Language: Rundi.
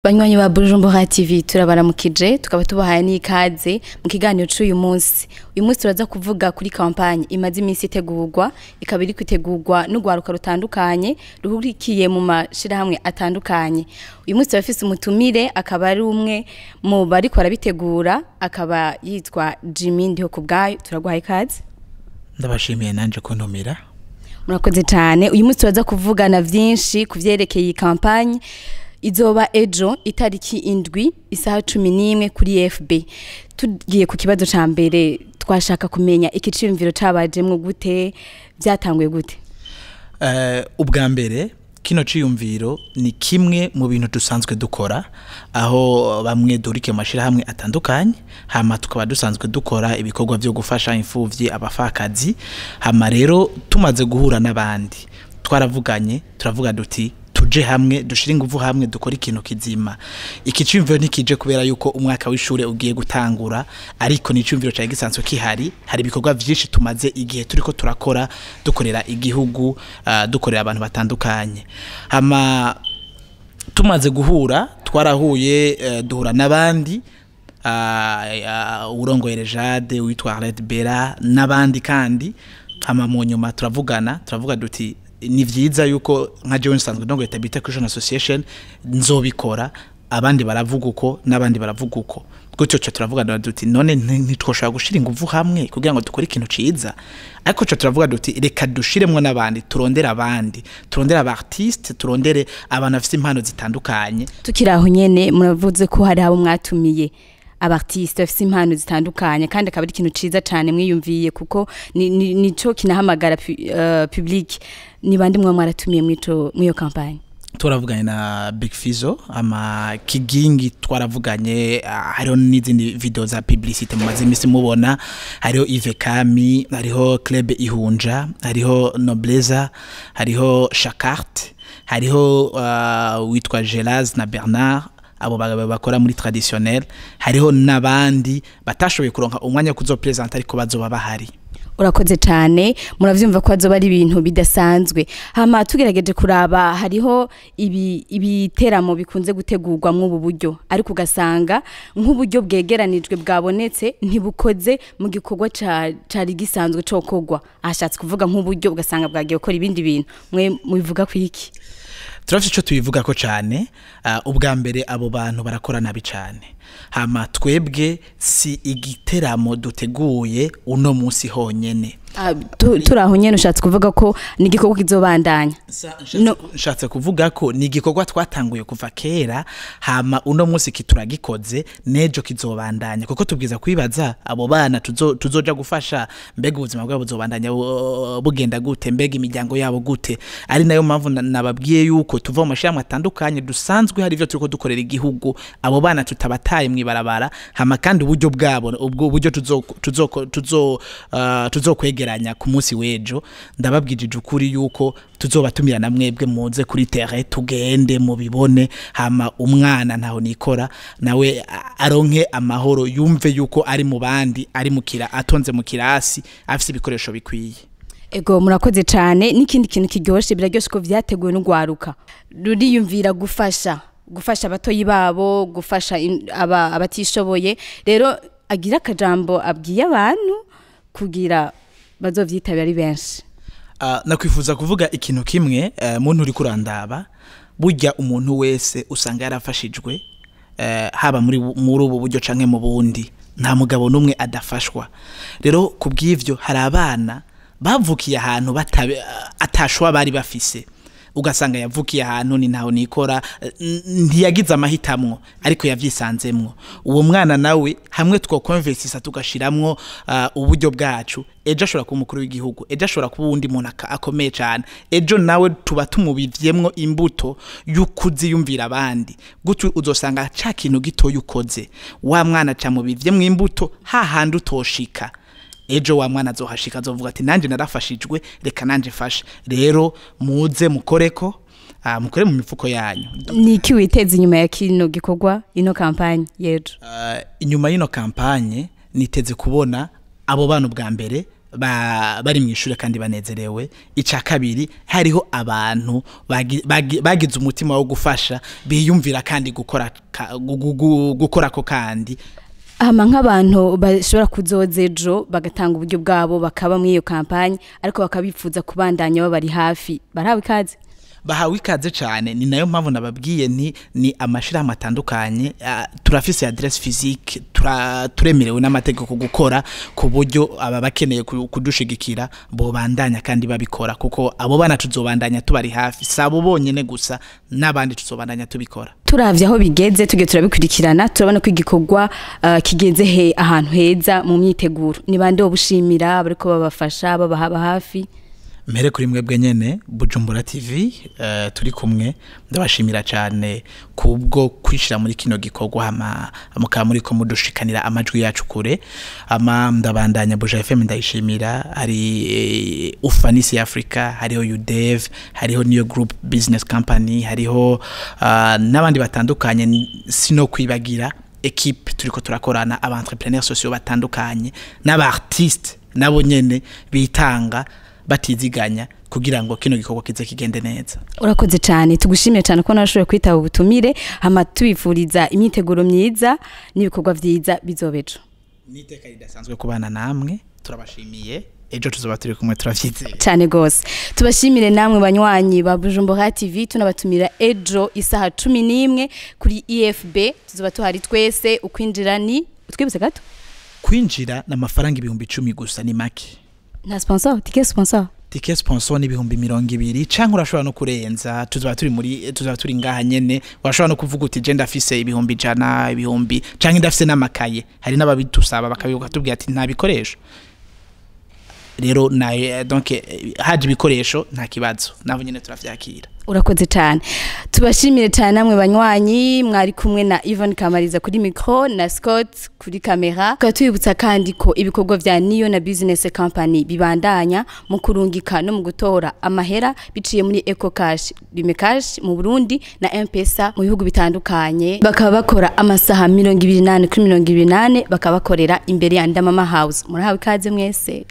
Banywanyi ba Bujumbura TV, turabaramukije, tukaba tubahaye n'ikaze mu kiganiro c'uyu munsi. Uyu munsi turaza kuvuga kuri campagne imaze iminsi itegurwa, ikaba iri kwitegurwa n'urwaruka rutandukanye ruhurikiye mu mashirahamwe atandukanye. Uyu munsi turafise umutumire, akaba ari umwe mu bariko barabitegura, akaba yitwa Jimmy Ndihokubwayo. Turaguhaye ikaze. Ndabashimiye nanje kuntumira. Murakoze cyane. Uyu munsi turaza kuvugana vyinshi ku vyerekeye iyi campagne izoba ejo itariki 7 isaha 11 kuri FB. Tugiye ku kibazo ca mbere, twashaka kumenya iki ciyumviro cabajemwo gute, byatanguye gute? Ubwa mbere, kino ciyumviro ni kimwe mu bintu dusanzwe dukora, aho bamwe durike mu mashirahamwe atandukanye, hama tukaba dusanzwe dukora ibikorwa byo gufasha imfuvyi, abafakazi. Hama rero tumaze guhura n'abandi, twaravuganye, turavuga duti: "Tuje hamwe, dushire inguvu hamwe, dukora ikintu kizima." Iki ciyumviro ntikije kubera yuko umwaka w'ishure ugiye gutangura, ariko ni iciyumviro cari gisanzwe kihari. Hari ibikorwa vyinshi tumaze igihe turiko turakora, dukorera igihugu, dukorera abantu batandukanye. Hama tumaze guhura, twarahuye, duhura n'abandi, urongoye Rejade witwa Arlette Bera n'abandi kandi. Hama mu nyuma turavugana, turavuga duti: "Ni vyiza yuko nka jewe nsanzwe ndongoye Tabita Christian Association nzobikora." Abandi baravuga uko, n'abandi baravuga uko. Gutyo cyo turavuga duti: "None ntitwoshobora gushira inguvu hamwe kugira ngo dukore ikintu ciza?" Ariko cyo turavuga duti: "Reka dushiremwo n'abandi, turondere abandi, turondere aba artiste, turondere abantu bafite impano zitandukanye." Tukiri aho nyene, muravuze ko hari abo mwatumiye, aba artiste bafise impano zitandukanye, kandi akaba ari ikintu ciza cane mwiyumviye, kuko nico kinahamagara public. Ni bande mwa mwaratumiye mw'iyo campagne? Twaravuganye na Big Fizzo, ama Kigingi twaravuganye, hariho n'izindi video za publicité mumaze imisi mubona. Hariho Yves Kami, hariho Club Ihunja, hariho Nobleza, hariho Shakart, hariho witwa Gelaz na Bernard, abo bakora muri traditionnel. Hariho n'abandi batashoboye kuronka umwanya wo kuzopresenta, ariko bazoba bahari. Urakoze cyane. Muravyumva ko azoba ari ibintu bidasanzwe. Hama tugerageje kuraba, hariho ibi ibiteramo bikunze gutegurwa mw'ubu buryo, ariko ugasanga nk'uburyo bwegeranijwe bwabonetse ntibukoze mu gikorwa cari gisanzwe cokorwa. Ashatse kuvuga nk'uburyo ugasanga bwagiye gukora ibindi bintu. Mwe mubivuga ku iki? Turafite icyo tubivuga ko cyane. Ubwa mbere, abo bantu barakora nabi cyane. Hama twebwe si igiteramo duteguye uno munsi honyene. Turi aho nyene, ushatse kuvuga ko ni igikorwa kizobandanya? No. Nshatse kuvuga ko ni igikorwa twatanguye kuva kera, hama uno munsi kituragikoze, nejo kizobandanya, kuko tubwiza kwibaza abo bana tuzoja gufasha, mbega ubuzima bwabo buzobandanya bugenda gute, mbega imiryango yabo gute? Ari nayo mpamvu nababwiye yuko tuva mu mashirahamwe atandukanye dusanzwe hari ivyo turiko dukorera igihugu, abo bana tutabataye mw'ibarabara. Hama kandi uburyo bwabo, ubwo buryo tuzokwegeranya ku munsi w'ejo, ndababwije ukuri yuko tuzobatumira na mwebwe muze kuri terrain, tugende mubibone. Hama umwana ntaho nikora nawe aronke amahoro, yumve yuko ari mu bandi, ari mu kira atonze mu kirasi, afise ibikoresho bikwiye. Ego, murakoze cyane. N'ikindi kintu kiryoshe, biraryoshe ko vyateguwe n'urwaruka ruriyumvira gufasha abatoyi babo, gufasha abatishoboye. Rero agira akajambo abwiye abantu kugira bazovyitabira ari benshi. Nakwifuza kuvuga ikintu kimwe. Muntu uri kurandaba, burya umuntu wese usanga yarafashijwe, haba muri ubu buryo canke mu bundi. Nta mugabo n'umwe adafashwa. Rero kubw'ivyo, hari abana bavukiye ahantu atashwa bari bafise, ugasanga yavukiye ahantu ni ntaho nikora, ntiyagize amahitamwo, ariko yavyisanzemwo. Uwo mwana nawe, hamwe twokonvestisa, tugashiramwo uburyo bwacu, ejo ashobora kuba umukuru w'igihugu, ejo ashobora kuba uwundi muntu akomeye cyane. Ejo nawe tuba tumubivyemwo imbuto y'ukuziyumvira abandi. Gutyo uzosanga ca kintu gitoya ukoze, wa mwana camubivyemwo imbuto, hahandi utoshika, ejo wa mwana azohashika, azovuga ati: "Nanje narafashijwe, reka nanje fashe." Rero muze mukoreko, mukore mu mifuko yanyu. Ni iki witeze inyuma ya kino gikorwa, ino campagne y'ejo? Inyuma y'ino campagne niteze kubona abo bana ubwa mbere. bari mu ishure kandi banezerewe. Ica kabiri, hariho abantu bagize umutima wo gufasha, biyumvira kandi gukora ko kandi. Hama nk'abantu bashobora kuzoza ejo bagatanga uburyo bwabo bakaba muri iyo campagne, ariko bakabifuza kubandanya babari hafi, barahawe ikaze? Bahawe ikaze cyane. Ni nayo mpamvu nababwiye nti ni amashirahamwe atandukanye. Turafise adresse physique, turemerewe n'amategeko gukora, ku buryo aba bakeneye kudushigikira bobandanya kandi babikora, kuko abo bana tuzobandanya tubari hafi, si abo bonyene gusa, n'abandi tuzobandanya tubikora. Turavye aho bigeze, tugiye turabikurikirana, turabona ko igikorwa kigeze he ahantu heza mu myiteguro. Ni bande bo bushimira bariko babafasha, babahaba hafi? Mere kuri mwebwe nyene Bujumbura TV, turi kumwe, ndabashimira cyane kubwo kwishira muri kino gikorwa, hama mukaba muri ko mudushikanira amajwi yacu kure. Ama ndabandanya Buja FM ndayishimira, hari Ufanisi Africa, hariho UDEV, hariho New Group Business Company, hariho n'abandi batandukanye. Sino kwibagira equipe turiko turakorana, aba entrepreneurs sociaux batandukanye n'aba artistes nabo nyene bitanga batiziganya kugira ngo kino gikorwa kize kigende neza. Urakoze cyane, tugushimiye cyane ko narashoboye kwitaba ubutumire, hama tubifuriza imyiteguro myiza n'ibikorwa vyiza bizobejo. Niteka ridasanzwe kubana namwe, turabashimiye. Ejo tuzoba turi kumwe, turavyizeye cyane gose. Tubashimire namwe banywanyi ba Bujumbura TV, tunabatumira ejo isaha 11 kuri IFB, tuzoba tuhari twese. Ukwinjira ni utwibutse gato? Kwinjira n'amafaranga 10,000 gusa, ni make. Na sponsor, ticket sponsor? Ticket sponsor ni 20,000, canke urashobora no kurenza. Tuzoba turi ngaha nyene, urashobora no kuvuga uti je ndafise 100,000, 1,000, canke ndafise n'amakaye. Hari n'ababidusaba bakabibuka tubwira ati nta bikoresho. Rero na donc haje ibikoresho nta kibazo, nabo nyene turavyakira. Urakoze cyane, tubashimire cyane namwe banywanyi. Mwari kumwe na Yvonne Kamariza kuri micro na Scott kuri kamera. Tukaba tubibutsa kandi ko ibikorwa vya Niyo na Business Company bibandanya mu kurungika no mu gutora amahera biciye muri Eco Cash, Lume Cash mu Burundi na M-Pesa mu bihugu bitandukanye. Bakaba bakora amasaha 24 kuri 24, bakaba bakorera imbere ya Ndamama House. Murahawe ikaze mwese.